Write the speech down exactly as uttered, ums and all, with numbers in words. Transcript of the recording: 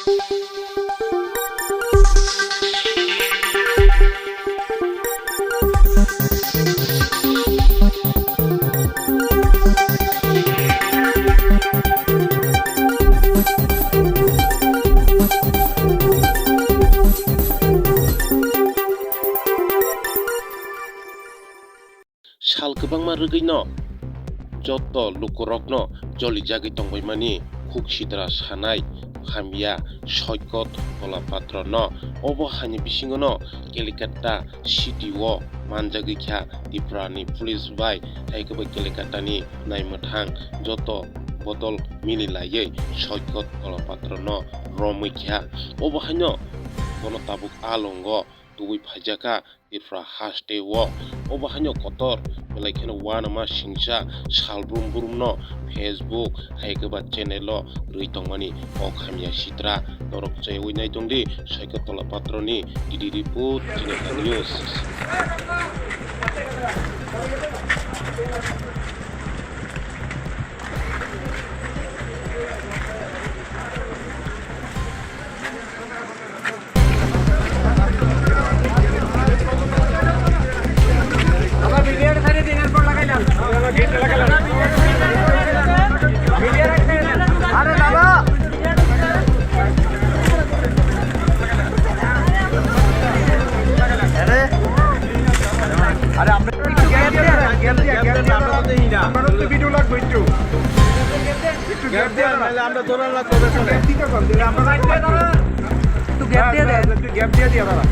Sal kwbangma rwgwino joto lukurokno jolijagwi tongbaimani khuk sitra sanai hamya Soikot Tolapatra no. Obo haini bisingo no Kalikata city o manjagwi kha Tripura ni police bai, hai khe bo Kalikata ni naimwthang joto bodol mili laiwi Soikot Tolapatra no romwi kha. Obo haino bono tabuk a longo tubui phaijakha Tripura haste o. Obo haino kotor belai kheno uanama singcha salbrum brumno Facebook hai khe ba channel o rwi tongmani kok hamya sitra. Norok chaywi nai tongdi Soikot Tolapatra ni D D report chini news. আরে আমরা তো ভিডিও লাগবে একটু। একটু গ্যাপ দিয়ে দাঁড়া। নাহলে আমরা দৌড়ান লাগবে পেছনে। ঠিক আছে, আমরা একটু গ্যাপ দিয়ে দেন। একটু গ্যাপ দিয়ে দিয়ে দাঁড়া।